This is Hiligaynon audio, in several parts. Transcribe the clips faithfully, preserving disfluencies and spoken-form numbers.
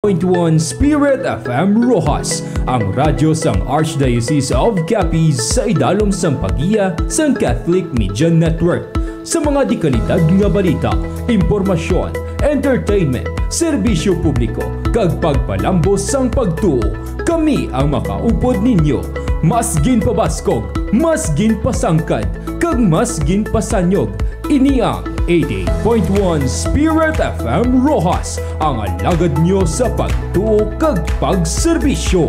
Point one Spirit F M Roxas, ang radyo sang Archdiocese of Capiz sa idalom sang paggiya sang Catholic Media Network. Sa mga dikalidad nga balita, impormasyon, entertainment, serbisyo publiko, kag pagpalambo sang pagtuo, kami ang makaupod ninyo. Mas ginpabaskog, mas ginpasangkad, kag mas ginpasanyog. Ini ang eighty-eight point one Spirit F M Roxas, ang alagad nyo sa pagtuo kag pagserbisyo.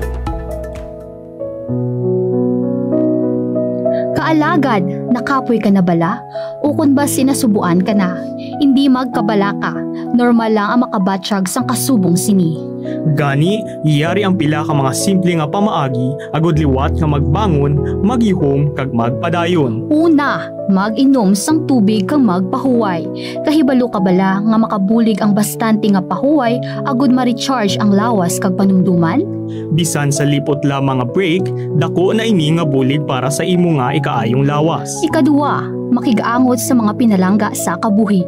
Kaalagad, nakapoy ka na bala? Ukon ba sinasubuan ka na? Indi magkabalaka, normal lang ang makabatyag sang kasubong sini. Gani, yari ang pila ka mga simple nga pamaagi agud liwat nga magbangon, maghihom, kag magpadayon. Una, mag-inom sang tubig kag magpahuway. Kahibalo ka bala nga makabulig ang bastante nga pahuway agud ma-recharge ang lawas kag panumdoman? Bisan sa lipot lamang nga break, dako na ini nga bulig para sa imo nga ikaayong lawas. Ikaduha, makig-angot sa mga pinalangga sa kabuhi.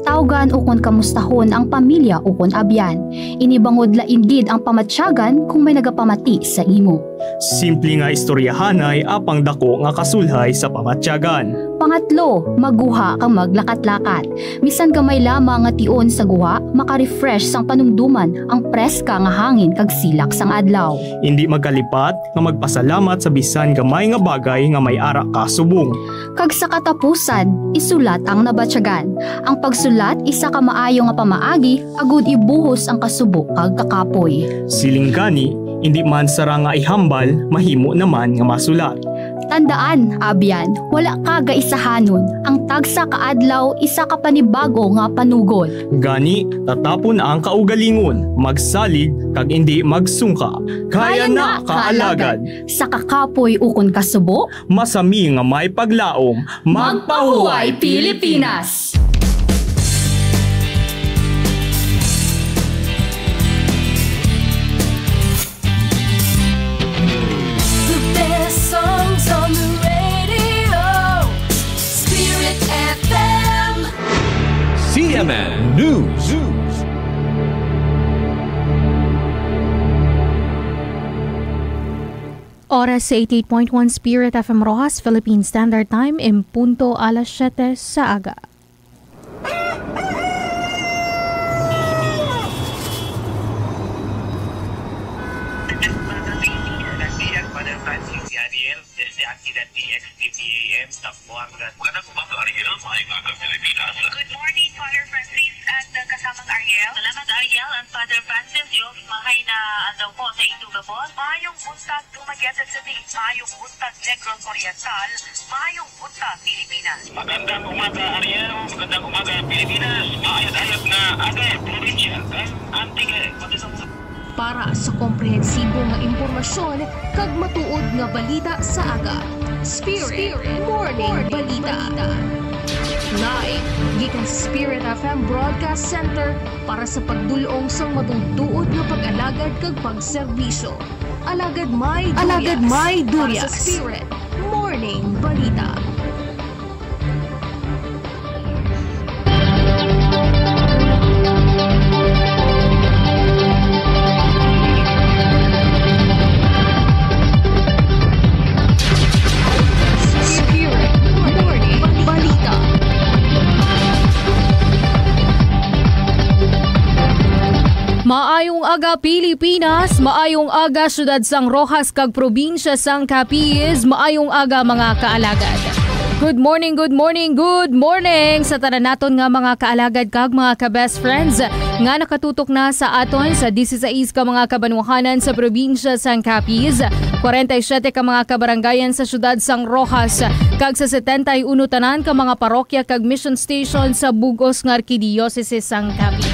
Tawgan ukon kamustahon ang pamilya ukon abyan. Ini bangod lain gid ang pamatyagan kung may nagapamati sa imo. Simple nga istoryahanay apang dako nga kasulhay sa pamatyagan. Pangatlo, magguha kag maglakat-lakat. Bisan gamay lamang nga tion sa guha, maka-refresh sang panumduman ang preska nga hangin kag silak sang adlaw. Indi magkalipat nga magpasalamat sa bisan gamay nga bagay nga may ara ka subong. Kag sa katapusan, isulat ang nabatyagan. Ang pagsulat isa ka maayo nga pamaagi agud ibuhos ang kasubo kag kakapoy. Siling gani, indi man sara nga ihambal, mahimo naman nga masulat. Tandaan, abyan, wala ka gaisahanon. Ang tagsa ka adlaw, isa ka panibago nga panugod. Gani, tatapon ang kaugalingon, magsalig, kag indi magsungka. Kaya na, kaalagad! Sa kakapoy ukon kasubo, masami nga may paglaom. Magpahuway, Pilipinas! The best songs on the radio. Spirit F M. C M N News. Oras sa eighty-eight point one Spirit F M Roxas, Philippine Standard Time, en punto alas siyete sa aga. Magandang umaga, Ariel. Maayong aga, Pilipinas. Good morning, Father Francis and, uh, kasamang Ariel. Salamat, Ariel and Father Francis. Dios, mahay na adlaw po sa inyo gabos. Maayong buntag, Dumaguete City. Maayong buntag, Negros Oriental. Maayong buntag, Pilipinas. Magandang umaga, Ariel. Magandang umaga, Pilipinas. Maayong ayat nga aga, probinsya kang Antique. Para sa komprehensibo nga impormasyon kag matuod nga balita sa aga, Spirit Morning Balita. Live gikan sa Spirit F M Broadcast Center para sa pagdul-ong sang matuod-tuod nga pag-alagad kag pagserbisyo. Alagad May Durias. Alagad May Durias. Para sa Spirit Morning Balita. Spirit Morning Balita. Maayong aga, Pilipinas. Maayong aga, siyudad sang Roxas kag probinsya sang Capiz. Maayong aga, mga kaalagad. Good morning, good morning, good morning sa tanan naton nga mga kaalagad kag mga ka-best friends nga nakatutok na sa aton sa disisais ka mga kabanwahanan sa probinsya sang Capiz, kwarenta y siyete ka mga kabarangayan sa siyudad sang Roxas, kag sa setenta y uno tanan ka mga parokya kag mission station sa bug-os nga arkidiyosese sang Capiz.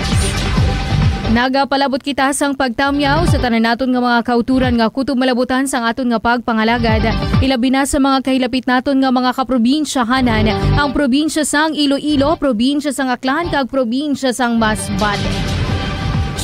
Nagapalabot kita sang pagtamyaw sa tanan naton nga mga kauturan nga kutob malabutan sang aton nga pagpangalagad, ilabi na sa mga kahilapit naton nga mga kaprobinsyahanan, ang probinsya sang Iloilo, probinsya sang Aklan, kag probinsya sang Masbate.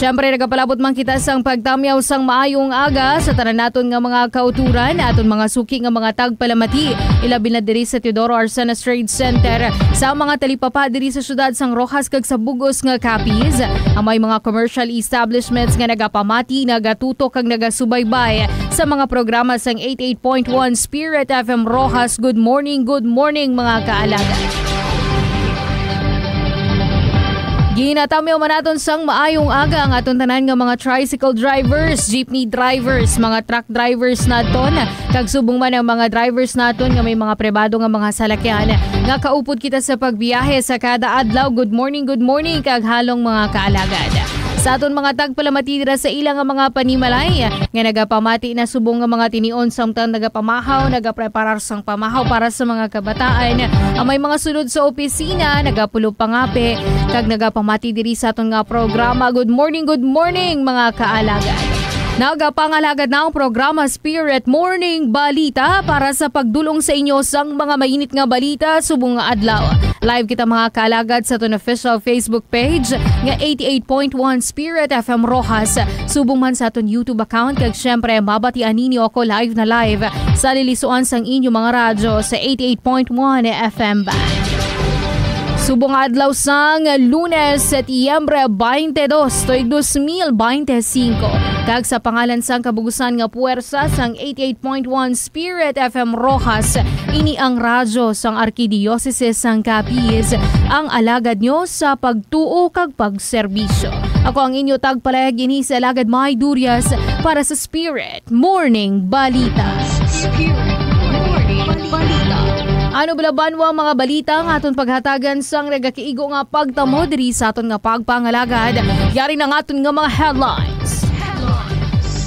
Siyempre, nagapalabot man kita sang pagtamyaw sang maayong aga sa tanan naton nga mga kauturan, aton mga suki nga mga tagpalamati, ilabi na diri sa Teodoro Arcenas Trade Center, sa mga talipapa diri sa siyudad sang Roxas kag sa bug-os nga Capiz, ang may mga commercial establishments nga nagapamati, nagatutok kag nagasubaybay sa mga programa sang eighty-eight point one Spirit F M Roxas. Good morning, good morning, mga kaalagad. Ginatamyaw man naton sang maayong aga ang aton tanan nga mga tricycle drivers, jeepney drivers, mga truck drivers naton, kag subong man ang mga drivers naton nga may mga pribado nga mga salakyan nga kaupod kita sa pagbiyahe sa kada adlaw. Good morning, good morning, kag halong mga kaalagad. Sa aton mga tagpalamati dira sa ila nga mga panimalay, nga nagapamati na subong nga mga tinion samtang nagapamahaw, nagapreparar sang pamahaw para sa mga kabataan, ang may mga sulod sa opisina, nagapulo pangape, kag nagapamati diri sa aton nga programa. Good morning, good morning, mga kaalagad. Nagapangalagad na ang programa Spirit Morning Balita para sa pagdulong sa inyo sang mga mainit nga balita subong nga adlaw. Live kita, mga kaalagad, sa aton official Facebook page nga eighty-eight point one Spirit F M Roxas, subong man sa aton YouTube account, kag siyempre mabatian ninyo ako live na live sa lilisuan sang inyo mga radyo sa eighty-eight point one F M band. Subong nga adlaw sang Lunes, Setyembre twenty-two, tuig dos mil benti singko, kag sa pangalan sang kabugusan nga puwersa sang eighty-eight point one Spirit F M Roxas, ini ang radyo sang Arkidiosesis sang Capiz, ang alagad nyo sa pagtuo kag pagserbisyo. Ako ang inyo tagpalayag ini si Alagad May Durias para sa Spirit Morning Balita. Spirit Morning Balita. Ano bala banwa ang mga balita nga aton paghatagan sang nagakiigo nga pagtamo diri sa aton nga pagpangalagad? Yari na nga aton nga mga headlines.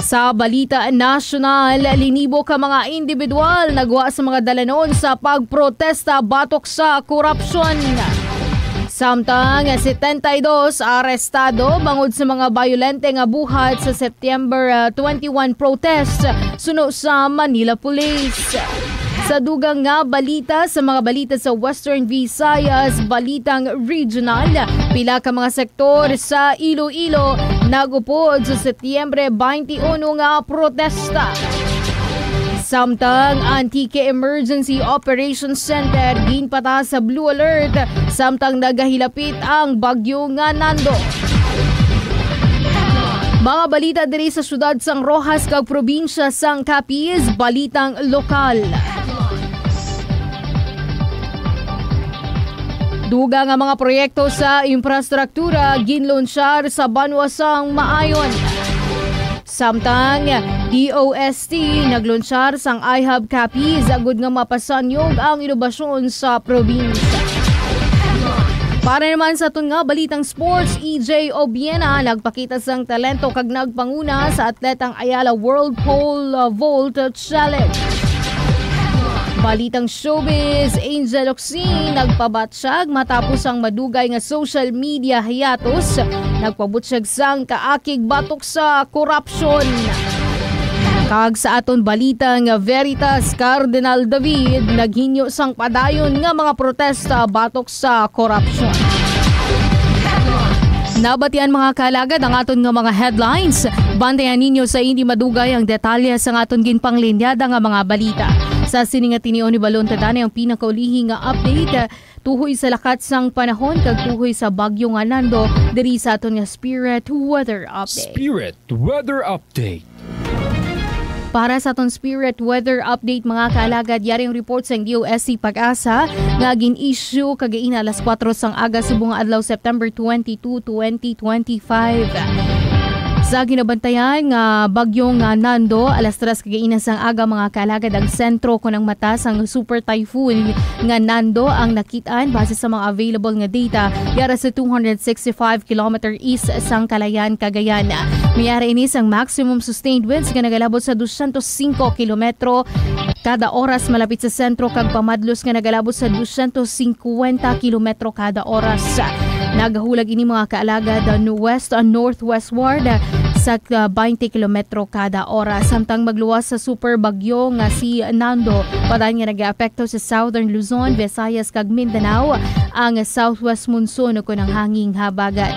Sa balita nasyonal, linibo ka mga individual nagwa sa mga dalanon sa pagprotesta batok sa korupsyon. Samtang setenta y dos arestado bangod sa mga bayolente nga buhat sa September, ah, twenty-one protest suno sa Manila Police. Sa dugang nga balita, sa mga balita sa Western Visayas, balitang regional, pila ka mga sektor sa Iloilo nag-upod sa Setyembre twenty-one nga protesta. Samtang Antique Emergency Operations Center ginpataas sa blue alert samtang nagahilapit ang bagyo nga Nando. Mga balita diri sa siyudad sang Roxas kag probinsya sang Capiz, balitang lokal. Dugang nga mga proyekto sa infrastruktura ginlunsyar sa banwa sang Maayon. Samtang D O S T naglunsyar sang iHub Capiz agud nga mapasanyog ang inobasyon sa probinsya. Para naman sa aton nga balitang sports, E J Obiena nagpakita sang talento kag nagpanguna sa atletang Ayala World Pole Vault Challenge. Balitang showbiz, Angel Locsin nagpabatyag matapos ang madugay nga social media hiatus. Nagpabutyag sang kaakig batok sa korupsyon. Kag sa aton balita nga Veritas, Cardinal David naghinyo sang padayon nga mga protesta batok sa korupsyon. Nabatian, mga kalagad, ang aton nga mga headlines. Bantayan ninyo sa hindi madugay ang detalye sang aton ginpanglinyada nga mga balita. Sa sini nga tinion, ibalon ta danay ang pinakaulihi nga update tuhoy sa lakat sang panahon kag tuhoy sa bagyo nga Nando diri sa aton nga Spirit Weather Update. Spirit Weather Update. Para sa aton Spirit Weather Update, mga kaalagad, yari ang report sang D O S T PAGASA nga gin-issue kagaina alas kuwatro sang aga subong nga adlaw, September twenty-two, twenty twenty-five. Sa ginabantayan nga bagyo nga Nando, alas tres kagaina sang aga, mga kaalagad, ang sentro kon ang mata sang super typhoon nga Nando ang nakit-an base sa mga available nga data, yara sa two hundred sixty-five kilometer east sang Kalayaan, Cagayan. Mayara ini sang maximum sustained winds nga nagalabot sa dosyentos singko kilometro kada oras malapit sa sentro kag pamadlos nga nagalabot sa dosyentos singkwenta kilometro kada oras. Nagahulag ini, mga kaalagad, west-northwestward sa, ah, twenty kilometro kada oras. Samtang magluwas sa super bagyo nga si Nando, padayon nga nagaapekto sa Southern Luzon, Visayas, kag Mindanao ang southwest monsoon ukon ang hanging habagat.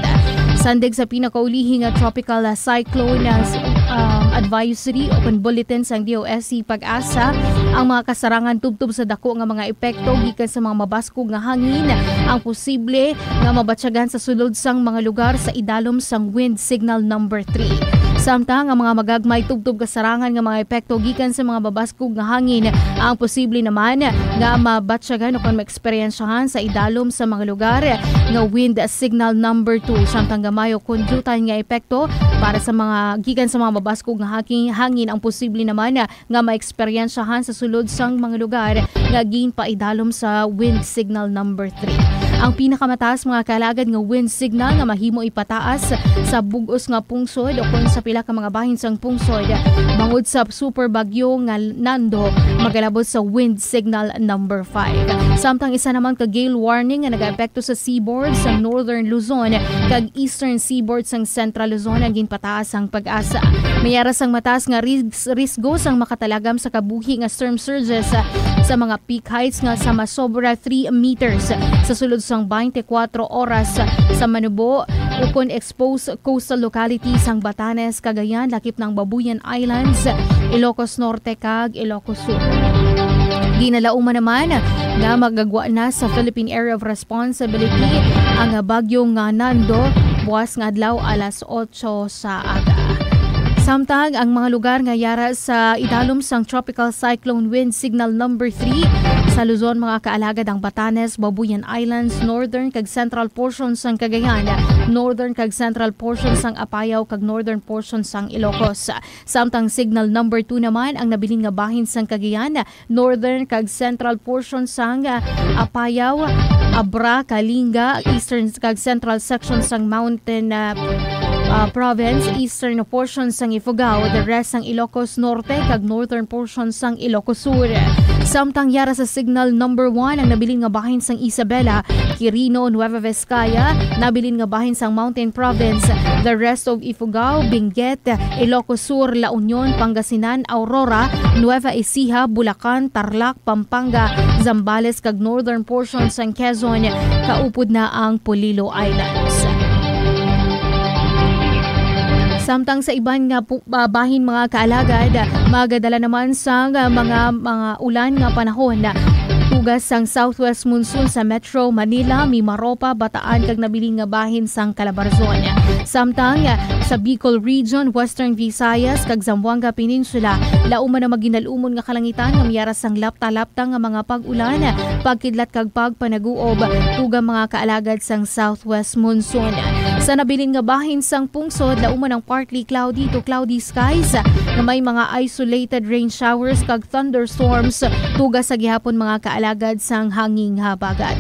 Tandeg sa pinakaulihi nga tropical, ah, cyclone, ah, s-, um, advisory o kon bulletin sang D O S C PAGASA, ang mga kasarangan tubtob sa dako nga mga epekto gikan sa mga mabaskog nga hangin ang posible nga mabatyagan sa sulod sang mga lugar sa idalom sang wind signal number three. Samtang ang mga magagmay tubtob kasarangan nga mga epekto gikan sa mga mabaskog nga hangin ang posible naman nga mabatyagan o kon maeksperiensyahan sa idalom sa mga lugar nga wind signal number two. Samtang gamay o kon diutay nga epekto para sa mga gikan sa mga mabaskog nga haki-, hangin ang posible naman nga maeksperiensyahan sa sulod sang mga lugar nga ginpaidalom sa wind signal number three. Ang pinakamataas, mga kaalagad, nga wind signal nga mahimo ipataas sa bug-os nga pungsod o kon sa pila ka mga bahin sang pungsod bangod sa Super Bagyo nga Nando magalabot sa wind signal number five. Samtang isa naman ka gale warning nga nagaepekto sa seaboard sa Northern Luzon kag Eastern Seaboard sang Central Luzon ang ginpataas sang PAGASA. May ara sang mataas nga ris-, risgo sang makatalagam sa kabuhi nga storm surges, ah, sa mga peak heights nga sa masobra three meters sa sulod sang twenty-four oras sa manubo ukon exposed coastal localities sang Batanes, Cagayan, lakip ng Babuyan Islands, Ilocos Norte, kag Ilocos Sur. Ginalauman naman nga magagwa na sa Philippine Area of Responsibility ang bagyo nga Nando buwas nga adlaw alas otso sa aga. Samtang ang mga lugar nga yara sa idalom sang Tropical Cyclone Wind Signal number three sa Luzon, mga kaalagad, ang Batanes, Babuyan Islands, northern kag central portion sang Cagayan, northern kag central portion sang Apayao, kag northern portion sang Ilocos. Samtang signal number two naman ang nabilin nga bahin sang Cagayan, northern kag central portion sang, ah, Apayao, Abra, Kalinga, eastern kag central section sang Mountain, ah, ah, Province, eastern portion sang Ifugao, the rest sang Ilocos Norte kag northern portion sang Ilocos Sur. Samtang yara sa signal number one ang nabilin nga bahin sang Isabela, Quirino, Nueva Vizcaya, nabilin nga bahin sang Mountain Province, the rest of Ifugao, Benguet, Ilocos Sur, La Union, Pangasinan, Aurora, Nueva Ecija, Bulacan, Tarlac, Pampanga, Zambales, kag northern portion sang Quezon, kaupod na ang Polillo Islands. Samtang sa iban nga pu-, ah, bahin, mga kaalagad, magadala naman sang, ah, mga, mga ulan nga panahon. Tugas sang southwest monsoon sa Metro Manila, Mimaropa, Bataan, kag nabilin nga bahin sang Calabarzon. Samtang, ah, sa Bicol Region, Western Visayas, kag Zamboanga Peninsula, lauman ang maginalumon nga kalangitan nga may ara sang lapta-lapta nga mga pag-ulan, pagkidlat kag pagpanaguob, tuga, mga kaalagad, sang southwest monsoon. Sa nabilin nga bahin sang pungsod, lauman ang partly cloudy to cloudy skies nga may mga isolated rain showers kag thunderstorms, tuga sa gihapon, mga kaalagad, sang hanging habagat.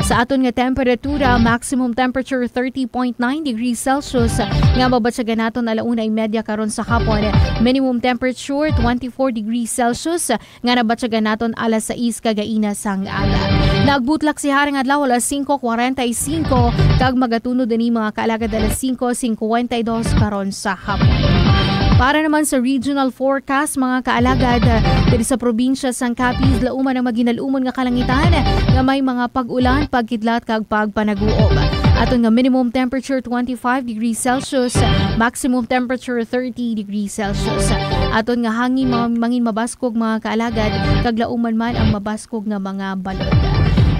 Sa aton nga temperatura, maximum temperature thirty point nine degrees Celsius nga mabatyagan naton ala una y media karon sa hapon, minimum temperature twenty-four degrees Celsius nga nabatyagan naton alas sais kagaina sang aga. Nagbutlak si Haring Adlaw alas singko kwarenta y singko kag magatunod ini, mga kaalagad, alas singko singkwenta y dos karon sa hapon. Para naman sa regional forecast, mga kaalagad, diri sa probinsya sang Capiz, lauman ang maginalumon nga kalangitan nga may mga pag-ulan, pagkidlat kag pagpanaguob. Aton nga minimum temperature twenty-five degrees Celsius, maximum temperature thirty degrees Celsius. Aton nga hangin ma-, mangin mabaskog, mga kaalagad, kag lauman man ang mabaskog nga mga balod.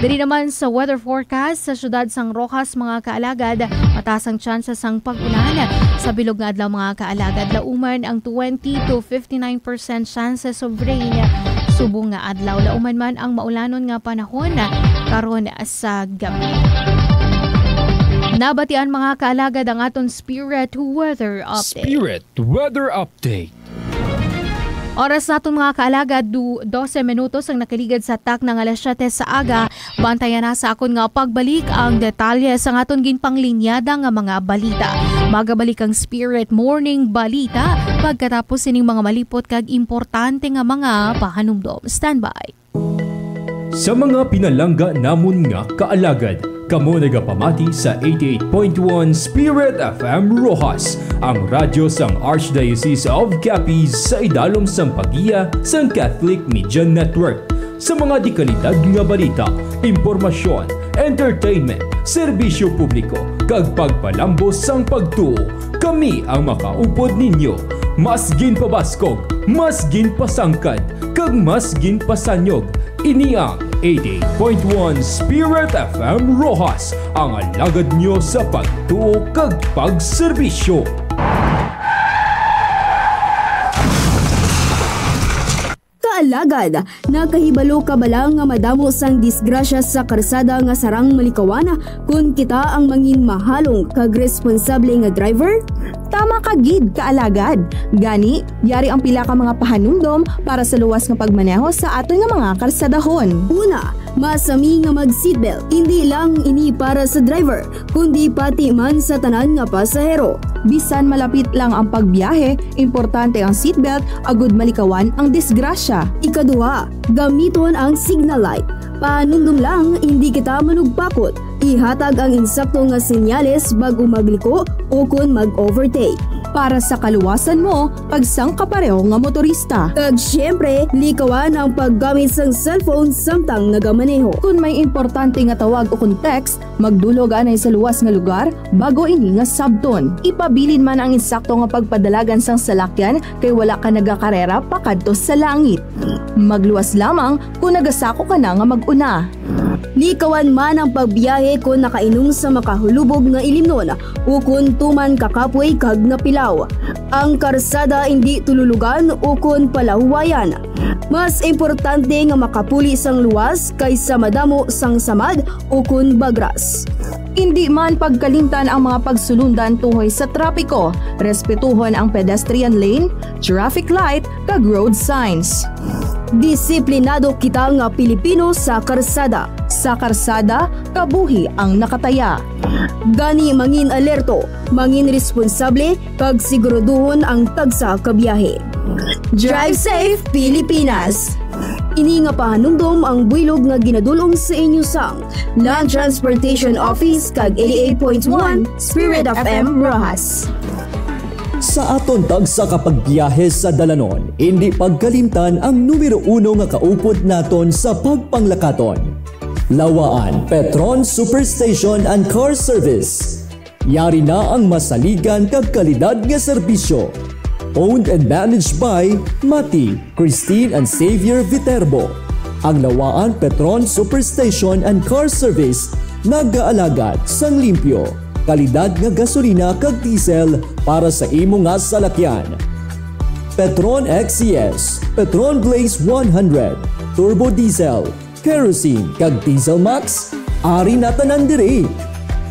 Diri naman sa weather forecast sa siyudad sang Roxas, mga kaalagad, mataas ang tsansa sang pag-ulan. Sa bilog nga adlaw, mga kaalagad, lauman ang twenty to fifty-nine percent chances of rain. Subong nga adlaw, lauman man ang maulanon nga panahon karon sa gabi. Nabatian, mga kaalagad, ang aton Spirit Weather Update. Spirit Weather Update. Oras naton, mga kaalagad, du-, dose minutos ang nakaligad sa takna nga alas siyete sa aga. Bantayan na sa akon nga pagbalik ang detalye sa aton ginpanglinyada nga mga balita. Magabalik ang Spirit Morning Balita pagkatapos sining mga malipot kag importante nga mga pahanumdom. Standby. Sa mga pinalangga namon nga kaalagad, kamo nagapamati sa eighty-eight point one Spirit F M Roxas, ang radyo sang Archdiocese of Capiz sa idalom sang paggiya sang Catholic Media Network. Sa mga dekalidad nga balita, impormasyon, entertainment, serbisyo publiko, kag pagpalambo sang pagtuo, kami ang makaupod ninyo. Mas ginpabaskog, mas ginpasangkad, kag mas ginpasanyog. Ini ang eighty-eight point one Spirit F M Roxas, ang alagad nyo sa pagtuo kag pagserbisyo. Kaalagad, nakahibalo ka bala nga madamo sang disgrasya sa karsada nga sarang malikawan kon kita ang mangin mahalong kag responsable nga driver? Tama ka gid, kaalagad. Gani, yari ang pila ka mga pahanumdom para sa luwas nga pagmaneho sa aton nga mga karsadahon. Una, masami nga mag-seatbelt. Indi lang ini para sa driver, kundi pati man sa tanan nga pasahero. Bisan malapit lang ang pagbiyahe, importante ang seatbelt agud malikawan ang disgrasya. Ikaduha, gamiton ang signal light. Pahanumdom lang, hindi kita manugpakot. Ihatag ang insakto nga senyales bag-o magliko ukon mag-overtake. Para sa kaluwasan mo, kag sang kapareho nga motorista. Kag siyempre, likawan ang paggamit sang cellphone samtang nagamaneho. Kon may importante nga tawag ukon text, magdulog anay sa luwas nga lugar bago ini nga sabton. Ipabilin man ang insakto nga pagpadalagan sang salakyan kay wala ka nagakarera pakadto sa langit. Magluwas lamang kon nagasako ka na nga mag-una. Likawan man ang pagbiyahe kon nakainom sa makahulubog nga ilimnon ukon tuman ka kapoy kag napilaw. Ang karsada indi tululugan ukon palahuwayan. Mas importante nga makapuli sang luwas kaysa madamo sang samad ukon bagras. Indi man pagkalimtan ang mga pagsulundan tuhoy sa trapiko. Respetuhon ang pedestrian lane, traffic light, kag road signs. Disiplinado kita nga Pilipino sa karsada. Sa karsada, kabuhi ang nakataya. Gani, mangin alerto, mangin responsable, kag siguraduhon ang tagsa ka biyahe. Drive safe, Pilipinas! Ini nga pahanumdom ang buylog nga ginadul-ong sa inyo sang Land Transportation Office kag eighty-eight point one Spirit F M Roxas. Sa aton tagsa ka pagbiyahe sa dalanon, indi pagkalimtan ang numero uno nga kaupod naton sa pagpanglakaton. Lawaan Petron Superstation and Car Service. Yari na ang masaligan kag kalidad nga serbisyo. Owned and managed by Mati, Christine, and Xavier Viterbo. Ang Lawaan Petron Superstation and Car Service nagaalagad sang limpyo, kalidad nga gasolina kag diesel para sa imo nga salakyan. Petron X C S, Petron Blaze one hundred, Turbo Diesel, Kerosene, kag Diesel Max, ari na tanan diri.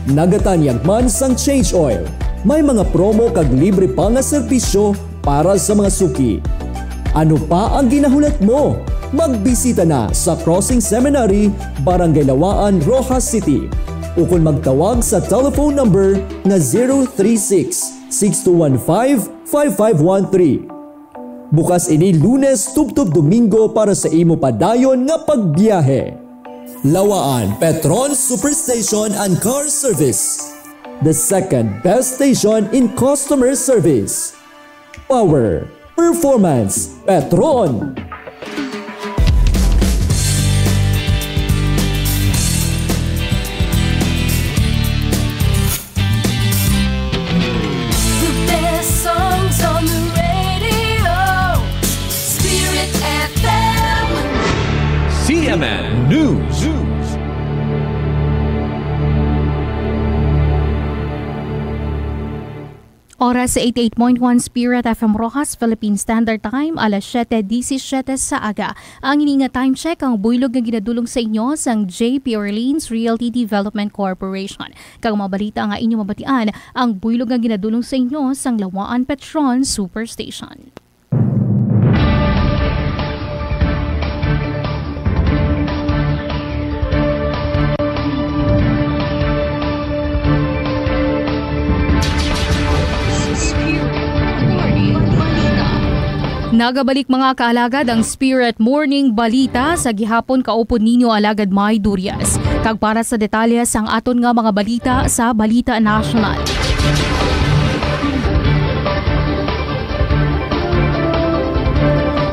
Nagatanyag man sang change oil. May mga promo kag libre pa nga serbisyo para sa mga suki. Ano pa ang ginahulat mo? Magbisita na sa Crossing Seminary, Barangay Lawaan, Roxas City, ukon magtawag sa telephone number nga zero three six, six two one five, five five one three. Bukas ini Lunes tubtob Domingo para sa imo padayon nga pagbiyahe. Lawaan Petron Superstation and Car Service. The second best station in customer service. Power, performance, Petron. The best songs on the radio. Spirit F M. C M N News. Oras sa eighty-eight point one Spirit F M Roxas, Philippine Standard Time, alas siyete disisiete sa aga. Ang ini nga time check ang buylog nga ginadul-ong sa inyo sang J P Orleans Realty Development Corporation. Kag mga balita nga inyo mabatian, ang buylog nga ginadul-ong sa inyo sang Lawaan Petron Superstation. Nagabalik, mga kaalagad, ang Spirit Morning Balita sa gihapon. Kaupod ninyo, Alagad May Durias. Kag para sa detalye sang aton nga mga balita sa Balita National.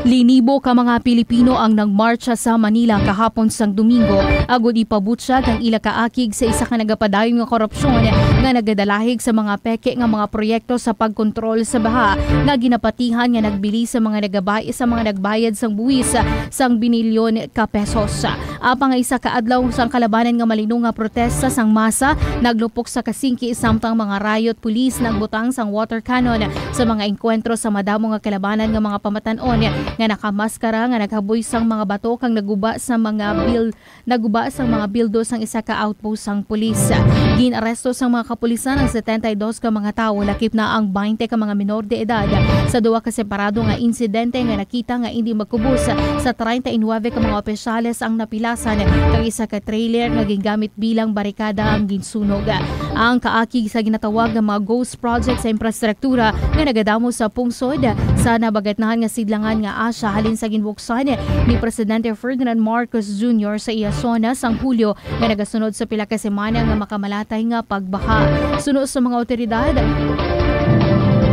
Linibo Pito ka mga Pilipino ang nagmartsa sa Manila kahapon sang Domingo agud ipabutyag ang ila kaakig sa isa ka nagapadayon nga korupsyon nga nagadalahig sa mga peke nga mga proyekto sa pagkontrol sa baha nga ginapatihan nga nagbili sa mga nagabay-, sa mga nagbayad sang buwis sang binilyon ka pesos. Apang nga isa ka adlaw sang kalabanan nga malino nga protesta sang masa naglupok sa kasingki samtang mga riot police nagbutang sang water cannon sa mga engkwentro sa madamo nga kalabanan nga mga pamatan-on nga nakamaskara nga naghaboy sang mga bato kag naguba sa mga bil-, naguba sang mga bildo sang isa ka outpost sang pulis. Gin-aresto sang mga kapulisan ang setenta y dos ka mga tawo, lakip na ang baynte ka mga menor de edad, sa duha ka separado nga insidente nga nakita nga indi magkubos sa treinta y nueve ka mga opisyales ang napilasan kag isa ka trailer nga gingamit bilang barikada ang ginsunog. Ang kaakig sa ginatawag nga mga ghost project sa infrastruktura nga nagadamo sa pungsod sa nabagatnahan nga sidlangan nga Asia halin sa ginbuksan ni Presidente Ferdinand Marcos Junior sa iya SONA sang Hulyo nga nagasunod sa pila ka semana nga makamalatay nga pagbaha. Suno sa mga awtoridad,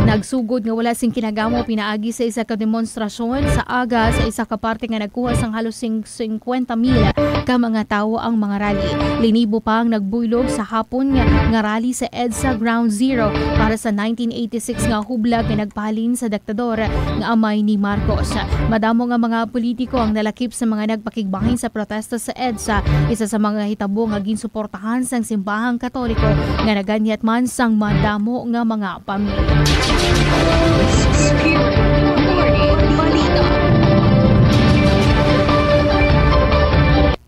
nagsugod nga wala sing kinagamo pinaagi sa isa ka demonstrasyon sa aga sa isa ka parte nga nagkuha sang halos sing-, singkwenta mil ka mga tawo ang mga rally. Linibo pa ang nagbuylog sa hapon nga, nga rally sa EDSA Ground Zero para sa nineteen eighty-six nga hublag nga nagpahalin sa diktador nga amay ni Marcos. Madamo nga mga politiko ang nalakip sa mga nagpakigbahin sa protesta sa EDSA, isa sa mga hitabo nga ginsuportahan sang simbahang Katoliko nga naganyat man sang madamo nga mga pamilya.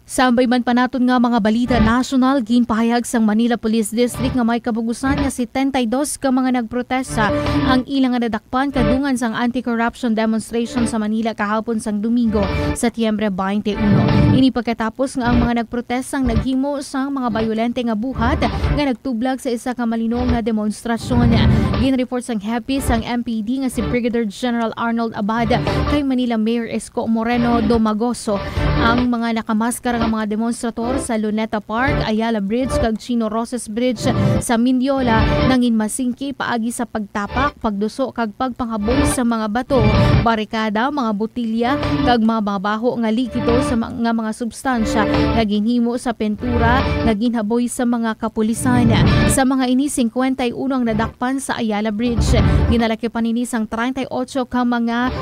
Sambay man pa naton nga mga balita nasyonal, ginpahayag sang Manila Police District nga may kabugusan nga setenta y dos ka mga nagprotesta ang ila nga nadakpan kadungan sang anti-corruption demonstration sa Manila kahapon sang Domingo, Setyembre twenty-one. Ini pagkatapos nga ang mga nagprotesta ang naghimo sang mga bayolente nga buhat nga nagtublag sa isa ka malino nga demonstrasyon. Gin-report sang hepe sang M P D nga si Brigadier General Arnold Abad kay Manila Mayor Isko Moreno Domagoso ang mga nakamaskara nga mga demonstrator sa Luneta Park, Ayala Bridge, kag Chino Roces Bridge sa Mendiola nangin masingki paagi sa pagtapak, pagduso, kag pagpanghaboy sa mga bato, barikada, mga botilya, kag mga mabaho nga likido sa ma-, nga mga substansya nga ginhimo sa pintura nga ginhaboy sa mga kapulisan. Sa mga ini, singkwenta y uno ang nadakpan sa Ayala Bridge. Ginalakipan ini sang treinta y ocho ka mga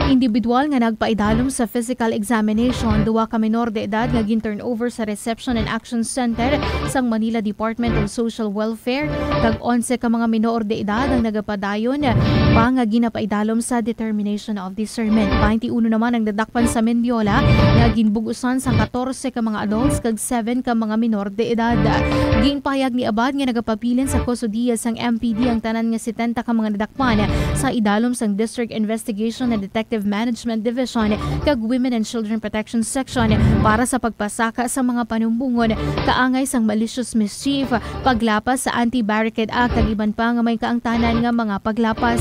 individual nga nagpaidalom sa physical examination, duha ka menor de edad nga gin-turnover sa Reception and Action Center sang Manila Department of Social Welfare, kag onse ka mga menor de edad ang nagapadayon pa nga ginapaidalom sa determination of discernment. Twenty-one naman ang nadakpan sa Mendiola nga ginbugusan sang katorse ka mga adults kag seven ka mga menor de edad. Ginpahayag ni Abad nga nagapabilin sa kustodiya sang M P D ang tanan nga setenta ka mga nadakpan sa idalom sang District Investigation and Detective Management Division kag Women and Children Protection Section para sa pagpasaka sa mga panumbongon kaangay sang malicious mischief, paglapas sa Anti-Barricade Act, kag iban pa nga may kaangtanan nga mga paglapas.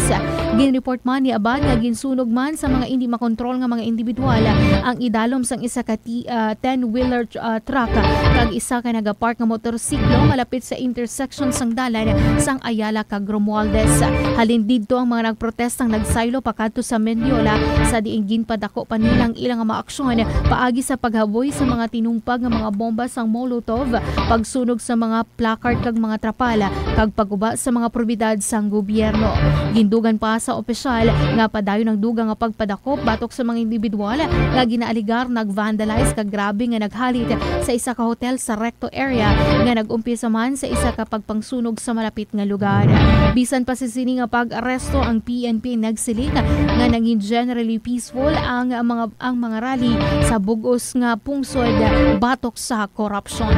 Ginreport man ni Abad nga ginsunog man sa mga indi makontrol nga mga individual ang idalom sang isa ka ti-, ah, ten-wheeler tr-, ah, truck kag isa ka nagapark nga motorsiklo malapit sa intersection sang dalan sang Ayala kag Romualdez. Halin didto ang mga nagprotestang nagsaylo pakadto sa Mendiola, sa diin ginpadako pa nila ang ilang mga aksyon paagi sa paghaboy sa mga tinumpag nga mga bomba sang Molotov, pagsunog sa mga placard kag mga trapal, kag pagguba sa mga propiedad sang gobyerno. Gindugan pa sa opisyal nga padayon ang dugang nga pagpadakop batok sa mga individual nga ginaaligar nag-vandalize kag grabe nga naghalit sa isa ka hotel sa Recto area nga nag-umpisa man sa isa ka pagpangsunog sa malapit nga lugar. Bisan pa sa sini nga pag-aresto, ang P N P nagsiling nga nangin generally peaceful ang mga, ang mga rally sa bug-os nga pungsod batok sa korupsyon.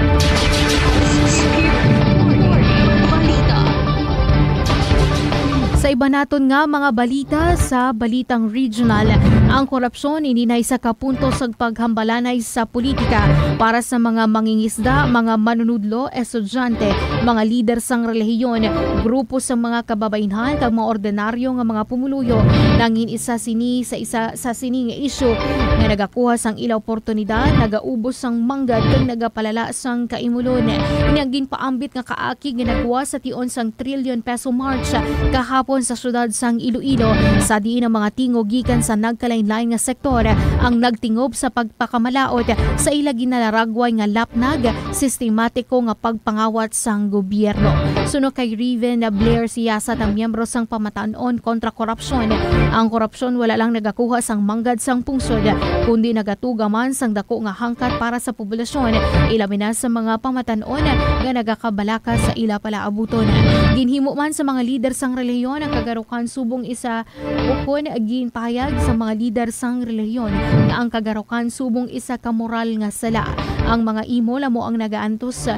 Sa iba naton nga mga balita, sa balitang regional, ang korupsyon ini na isa ka punto sa paghambalanay sa politika para sa mga mangingisda, mga manunudlo, estudyante, mga lider sang relihiyon, grupo sang mga kababaynhan, kag mga ordinaryo nga mga pumuluyo. Nangin isa sini sa isa sa sini nga isyu nga nagakuha sang ila oportunidad, nagaubos sang manggad, kag nagapalala sang kaimulon. Ini ang ginpaambit nga kaakig nga nagwa sa tion sang Trillion Peso March kahapon sa siyudad sang Iloilo, sa diin ang mga tingog gikan sa nagkalainlain nga sektor ang nagtingob sa pagpakamalaut sa ila ginalaragway nga lapnag, sistematiko nga pagpangawat sang gobyerno. Suno kay Riven Blair Siyasat, ang miyembro sang Pamatan-on kontra Korupsyon, ang korupsyon wala lang nagakuha sang manggad sang pungsod, kundi nagatuga man sang dako nga hangkat para sa populasyon, ilabi na sa mga pamatan-on nga nagakabalaka sa ila palaabuton. Ginhimo man sa mga lider sang relihiyon ang kagarukan subong isa, ukon ginpahayag sa mga lider sang relihiyon nga ang kagarukan subong isa ka moral nga sala. Ang mga imol amo ang nagaantos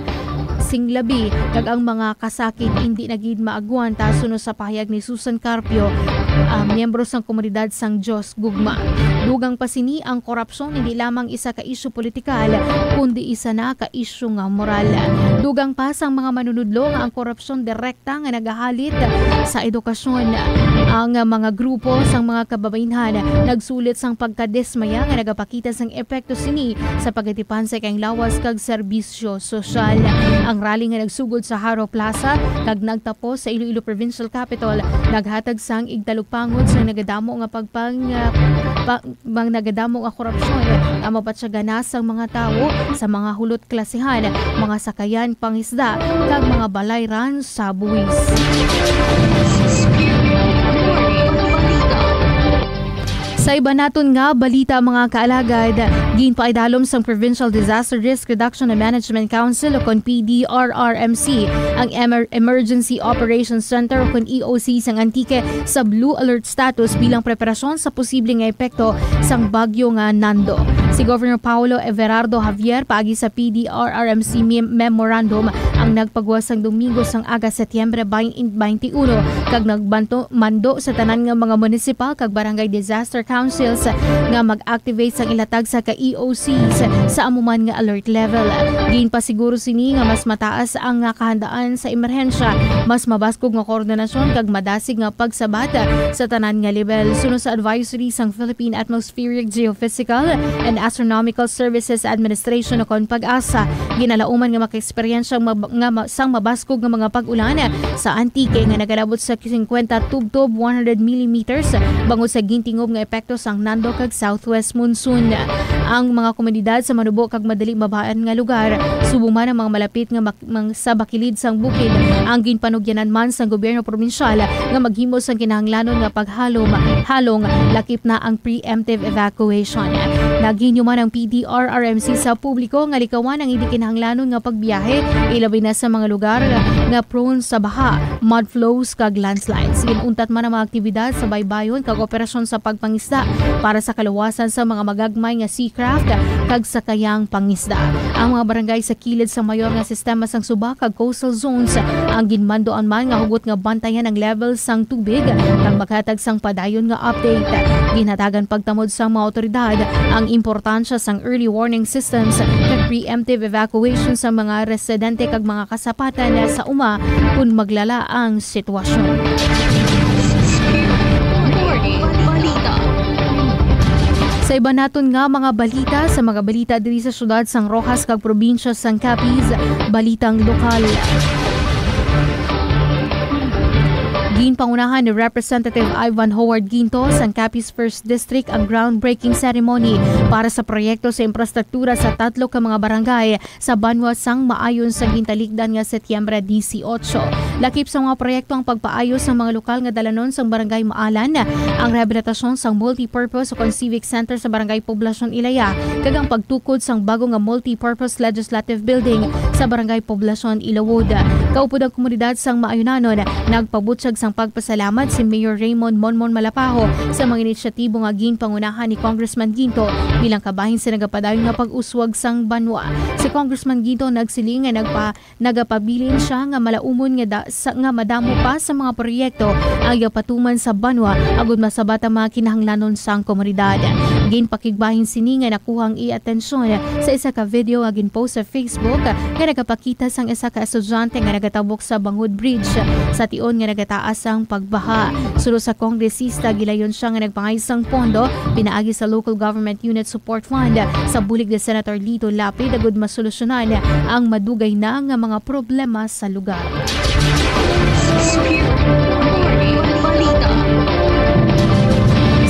sing labi, kag ang mga kasakit indi na gid maagwanta, suno sa pahayag ni Susan Carpio, ah, miyembro sang Komunidad sang Dios Gugma. Dugang pa sini, ang korupsyon hindi lamang isa ka isyu politikal, kundi isa na ka isyu nga moral. Dugang pa sang mga manunudlo nga ang korupsyon direkta nga nagahalit sa edukasyon. Ang mga grupo sang mga kababaynhan nagsulit sang pagkadismaya nga nagapakita sang epekto sini sa pagatipan sa ikalawas kag serbisyo sosyal. Ang rally nga nagsugod sa Jaro Plaza kag nagtapos sa Iloilo Provincial Capitol naghatag sang igtalupangod sa nagadamo nga pagpang-, ah, pa-, mga nagadamo nga korupsyon nga mabatyagan na sang mga tawo sa mga hulot klasihan, mga sakayan pangisda, kag mga balayran sa buwis. Sa iban naton nga balita, mga kaalagad, ginpaidalom sang Provincial Disaster Risk Reduction and Management Council, o kon P D R R M C, ang Emer-, Emergency Operations Center, o kon E O C, sang Antique sa Blue Alert status bilang preparasyon sa posible nga epekto sang bagyo nga Nando. Si Governor Paolo Everardo Javier, paagi sa P D R R M C mem-, memorandum, ang nagpagwa sang Domingo sang aga, Setyembre twenty-one, kag nagbanto-, mando sa tanan nga mga municipal kag barangay disaster councils nga mag-activate sang ila tagsa ka E O Cs sa amo man nga alert level. Ginpasiguro sini nga mas mataas ang, ah, kahandaan sa emerhensya, mas mabaskog nga koordinasyon, kag madasig nga pagsabat sa tanan nga level. Suno sa advisory sang Philippine Atmospheric, Geophysical, and Astronomical Services Administration, o kon PAGASA, ginalauman nga makaeksperyensya ang mab-, nga ma-, sang mabaskog nga mga pag-ulan sa Antique nga nagalabot sa fifty tubtob one hundred millimeters bangod sa gintingob nga epekto sang Nando kag southwest monsoon. Ang mga komunidad sa manubo kag madali mabaan nga lugar, subong man ang mga malapit nga mak-, mang-, sa bakilid sang bukid, ang ginpanugyanan man sang gobyerno probinsyal nga maghimo sang kinahanglanon nga paghalom, halong, lakip na ang preemptive evacuation. Naghinyo man ang P D R R M C sa publiko nga likawan ang hindi kinahanglanon nga pagbiyahe, ilabi na sa mga lugar nga prone sa baha, mud flows, kag landslides. Ginuntat man ang mga aktibidad sa baybayon kag operasyon sa pagpangisda para sa kaluwasan sa mga magagmay nga seacraft kag sakayang pangisda. Ang mga barangay sa kilid sa mayor nga sistema sang suba kag coastal zones ang ginmandoan man nga hugot nga bantayan ang level sang tubig kag maghatag sang padayon nga update. Ginhatagan pagtamod sang mga awtoridad ang importansya sang early warning systems kag preemptive evacuation sa mga residente kag mga kasapatan sa uma kon maglala ang sitwasyon. Sa iban naton nga mga balita, sa mga balita diri sa siyudad sang Roxas kag probinsya sang Capiz, balitang lokal. Ginpangunahan ni Representative Ivan Howard Ginto sang Capiz First District ang groundbreaking ceremony para sa proyekto sa infrastruktura sa tatlo ka mga barangay sa banwa sang Maayon sa gintalikdan nga Setyembre dieciocho. Lakip sa mga proyekto ang pagpaayo sa mga lokal nga dalanon sang Barangay Maalan, ang rehabilitasyon sang multipurpose o kon civic center sa Barangay Poblacion Ilaya, kag ang pagtukod sang bago nga multipurpose legislative building sa Barangay Poblacion Ilawod. Kaupod ang komunidad sang Maayonanon, nagpabutyag sang pagpasalamat si Mayor Raymond Monmon Malapaho sa mga inisyatibo nga ginpangunahan ni Congressman Ginto bilang kabahin sa nagapadayon nga pag-uswag sang banwa. Si Congressman Ginto nagsiling nga nagpa-, nagapabilin sia nga malaumon nga da-, sa, nga madamo pa sa mga proyekto ang iyapatuman sa banwa agud masabat ang mga kinahanglanon sang komunidad. Ginpakigbahin sini nga nakuha ang iya atensyon sa isa ka video nga ginpost sa Facebook nga nagapakita sang isa ka estudyante nga nagatabok sa Bangud Bridge sa tion nga nagataas ang pagbaha. Suno sa kongresista, gilayon siya nga nagpangayos sang pondo pinaagi sa Local Government Unit Support Fund sa bulig ni Senator Lito Lapid agud masolusyonan ang madugay na nga mga problema sa lugar.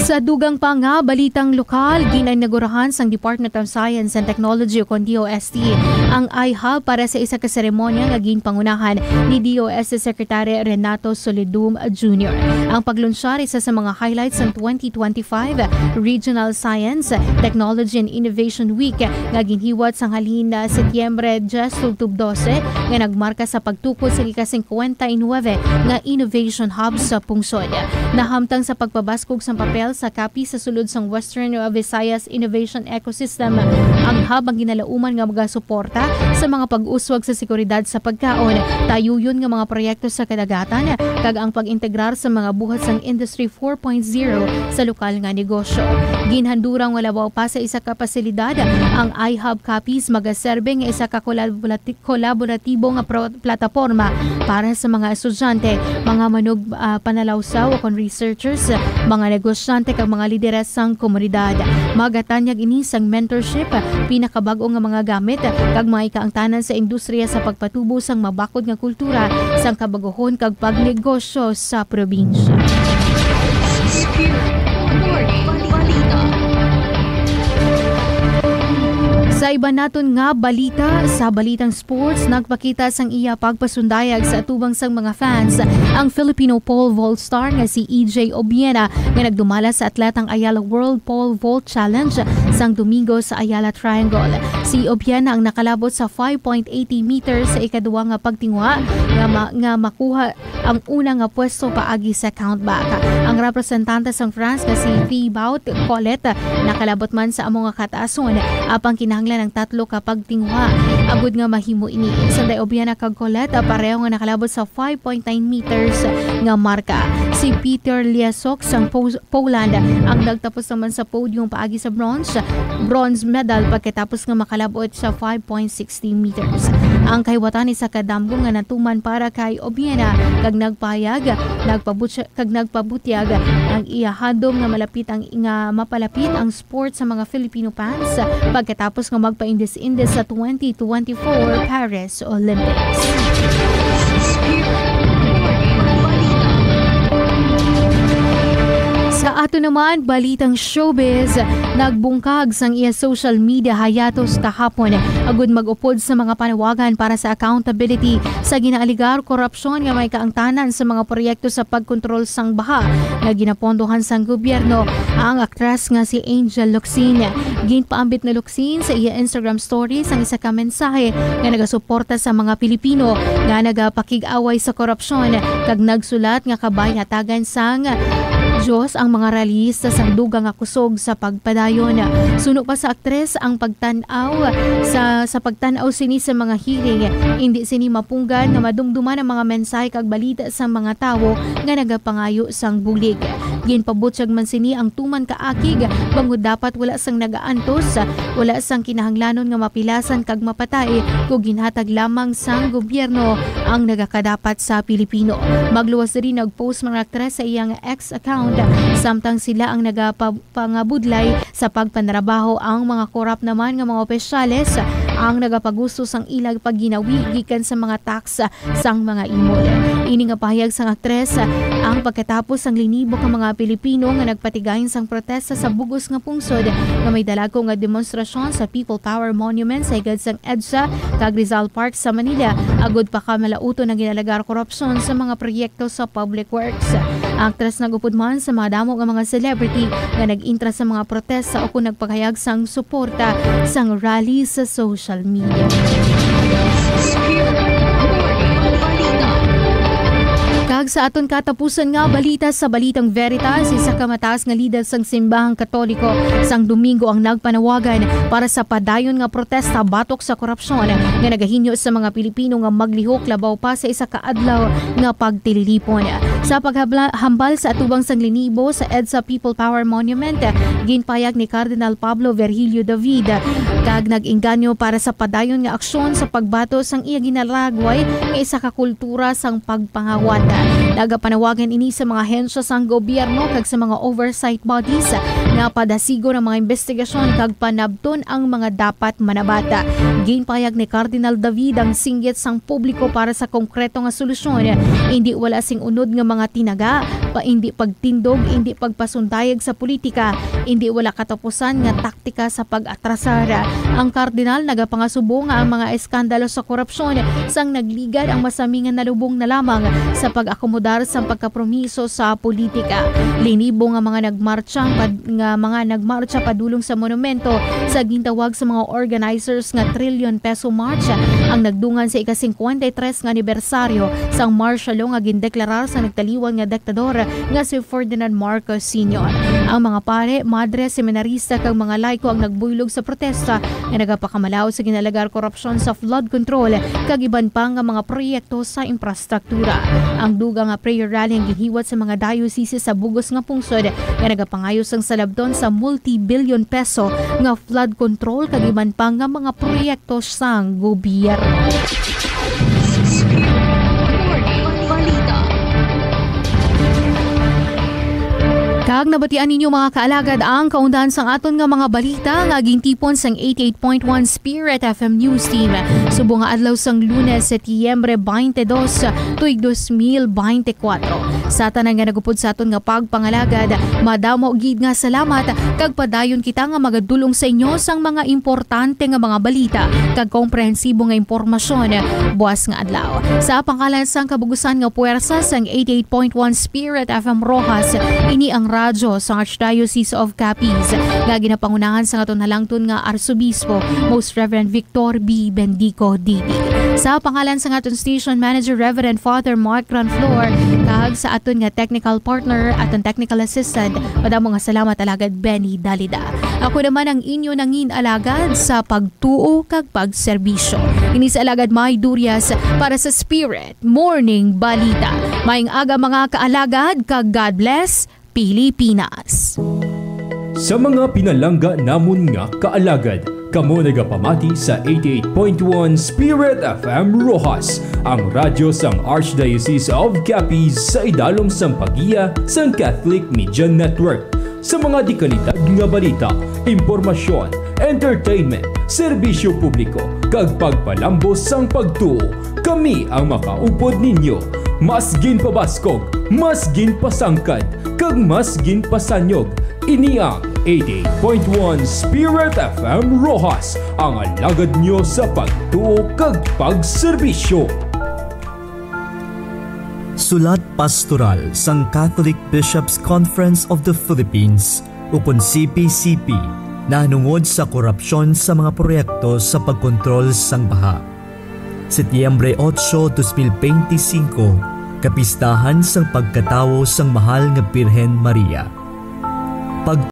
Sa dugang pa nga balitang lokal, ginainagurahan sang Department of Science and Technology o kon D O S T ang iHub para sa isa ka seremonya nga ginpangunahan ni D O S T Secretary Renato Solidum Junior. Ang paglunsyar isa sa mga highlights sang twenty twenty-five Regional Science, Technology and Innovation Week nga ginhiwat sang halin na Setyembre diyes tubtob dose, nga nagmarka sa pagtukod sa ika-singkwenta y nuebe nga Innovation Hub sa pungsod. Nahamtang sa pagpabaskog sang papel sa Capiz sa sulod sang Western Visayas Innovation Ecosystem, ang hub ang ginalauman nga magasuporta sa mga pag-uswag sa seguridad sa pagkaon, tayuyon nga mga proyekto sa kadagatan, kag ang pag-integrar sa mga buhat sang Industry four point zero sa lokal nga negosyo. Ginhandura nga labaw pa sa isa ka pasilidad, ang iHub Capiz magaserbe nga isa ka kolaborati-, kolaboratibo nga pro-, plataporma para sa mga estudyante, mga manug-, ah, panalawsaw o kon researchers, mga negosyante kag mga lideres sang komunidad. Magatanyag ini sang mentorship, pinakabag-o nga mga gamit, kag mga ikaangtanan sa industriya sa pagpatubo sang mabakod nga kultura sang kabaguhon kag pagnegosyo sa probinsya. Sa iban naton nga balita, sa balitang sports, nagpakita sang iya pagpasundayag sa atubang sang mga fans ang Filipino pole vault star nga si E J Obiena, nga nagdumala sa Atletang Ayala World Pole Vault Challenge sang Domingo sa Ayala Triangle. Si Obiena ang nakalabot sa five point eighty meters sa ikaduha nga pagtinguha nga ma-, nga makuha ang una nga pwesto paagi sa countback. Ang representante sang France nga si Thibaut Collet nakalabot man sa amo nga kataason, apang kinahanglan ang tatlo ka pagtinguha agud nga mahimo ini. Sanday Obiena kag Collet, ah, pareho nga nakalabot sa five point nine meters nga marka. Si Peter Liasok sang Po-, Poland ang nagtapos naman sa podium paagi sa bronze, bronze medal pagkatapos nga makalabot sa five point sixty meters. Ang kahiwatan isa ka damgo nga natuman para kay Obiena kag nagpahayag, nagpabutya-, kag nagpabutyag ang iya handom nga malapit ang, nga mapalapit ang sport sa mga Filipino fans pagkatapos nga magpaindis-indis sa twenty twenty-four Paris Olympics. Sa ato naman, balitang showbiz, nagbungkag sang iya social media hiatus kahapon agud mag-upod sa mga panawagan para sa accountability sa ginaaligar korupsyon nga may kaangtanan sa mga proyekto sa pagkontrol sang baha nga ginapondohan sang gobyerno ang aktres nga si Angel Locsin. Ginpaambit ni Locsin sa iya Instagram stories ang isa ka mensahe nga nagasuporta sa mga Pilipino nga nagapakig-away sa korupsyon, kag nagsulat nga kabay hatagan sang Dios ang mga rallyista sang dugang nga kusog sa pagpadayon. Suno pa sa aktres, ang pagtan-aw sa, sa pagtan-aw sini sa mga hearing, indi sini mapunggan nga madumduman ang mga mensahe kag balita sa mga tawo nga nagapangayo sang bulig. Ginpabutyag man sini ang tuman ka akig, bangod dapat wala sang nagaantos, wala sang kinahanglanon nga mapilasan kag mapatay kung ginhatag lamang sang gobyerno ang nagakadapat sa Pilipino. Magluwas diri nag-post mga aktres sa iyang X account, samtang sila ang nagapa-, pangabudlay sa pagpanrabaho. Ang mga korap naman nga mga opisyales ang nagapagusto sang ilang pagginawi gikan sa mga tax sang mga imol. Ini nga pahayag sang aktres ang pagkatapos sang linibo ka mga Pilipino nga nagpatigayon sang protesta sa bug-os nga pungsod nga may dalagko nga demonstrasyon sa People Power Monument sa higad sang EDSA kag Rizal Park sa Manila, agud pakamalauton ang ginalagar korupsyon sa mga proyekto sa public works. Ang aktres nag-upod man sa mga damo nga mga celebrity nga nag-intra sa mga protesta o kon nagpahayag sang suporta sang rally sa social media. Kag sa aton katapusan nga balita, sa Balitang Veritas, isa ka mataas nga lider sang simbahang Katoliko sang Domingo ang nagpanawagan para sa padayon nga protesta batok sa korupsyon nga nagahinyo sa mga Pilipino nga maglihok labaw pa sa isa ka adlaw nga pagtililipon. Sa paghambal sa atubang sang Linibo sa EDSA People Power Monument, ginpayag ni Cardinal Pablo Virgilio David kag nag-inganyo para sa padayon nga aksyon sa pagbato sang iya ginalagway nga isa ka kultura sang pagpangawat. Nagapanawagan ini sa mga ahensya sang gobyerno kag sa mga oversight bodies nga padasigon ang mga investigasyon kag panabton ang mga dapat manabata. Ginpayag ni Cardinal David ang singgit sang publiko para sa konkreto nga solusyon. Indi wala sing unod nga mga tinaga, pa indi pagtindog, indi pagpasundayag sa politika, indi wala katapusan nga taktika sa pag-atrasar. Ang Cardinal nagapangasubo nga ang mga eskandalo sa korupsyon sang nagligad ang masami nga nalubong na lamang sa pag-akomodar sang pagkapromiso sa politika. Linibo nga mga nagmartsa pad-, nga mga nagmartsa padulong sa monumento sa gintawag sa mga organizers nga Trillion Peso March ang nagdungan sa ika-singkwenta y tres nga anibersaryo sang martial law nga gindeklarar sa nagtaliwan nga diktador nga si Ferdinand Marcos Senior. Ang mga pare, madre, seminarista kag mga laiko ang nagbuylog sa protesta nga nagapakamalaw sa ginalagar korupsyon sa flood control kag iban pa nga mga proyekto sa infrastruktura. Ang dugang nga prayer rally ang gihiwat sa mga diocese sa bugos nga pungsod nga nagapangayo sang salabton sa multi-billion peso nga flood control kag iban pa nga mga proyekto sang gobyerno. Kag nabatian ninyo, mga kaalagad, ang kaundahan sang aton nga mga balita nga gintipon sang eighty-eight point one Spirit F M News Team. Subong nga adlaw sang Lunes, Setyembre twenty-dos, tuig dos mil bente kuwatro. Sa tanan nga nagupod sa aton nga pagpangalagad, madamo gid nga salamat kag padayon kita nga magadulong sa inyo sang mga importante nga mga balita kag komprehensibo nga impormasyon buas nga adlaw. Sa pangalan sang kabugusan nga puwersa sang eighty-eight point one Spirit F M Roxas, ini ang radyo sa Archdiocese of Capiz nga ginapangunahan sang aton halangton nga Arsobispo, Most Reverend Victor B. Bendico, D D. Sa pangalan sang aton station manager, Reverend Father Mark Ranflor, kag sa aton nga technical partner, aton technical assistant, madamo nga salamat, Alagad Benny Dalida. Ako naman ang inyo nangin alagad sa pagtuo kag pagserbisyo. Ini si Alagad May Durias para sa Spirit Morning Balita. Maayong aga, mga kaalagad, kag God bless Pilipinas. Sa mga pinalangga namon nga kaalagad, kamo nagapamati sa eighty-eight point one Spirit F M Roxas, ang radyo sang Archdiocese of Capiz sa idalom sang paggiya sang Catholic Media Network. Sa mga dikalidad nga balita, impormasyon, entertainment, serbisyo publiko, kag pagpalambos sang pagtuo, kami ang makaupod ninyo. Mas ginpabaskog, mas ginpasangkad, kag mas ginpasanyog. Ini ang eighty-eight point one Spirit F M Roxas, ang alagad nyo sa pagtuo kag pagserbisyo. Sulat pastoral sang Catholic Bishops' Conference of the Philippines, ukon C P C P, nahanungod sa korupsyon sa mga proyekto sa pagkontrol sang baha. Setyembre otso, dos mil bente singko, kapistahan sang pagkatawo sang Mahal nga Birhen Maria. Pag-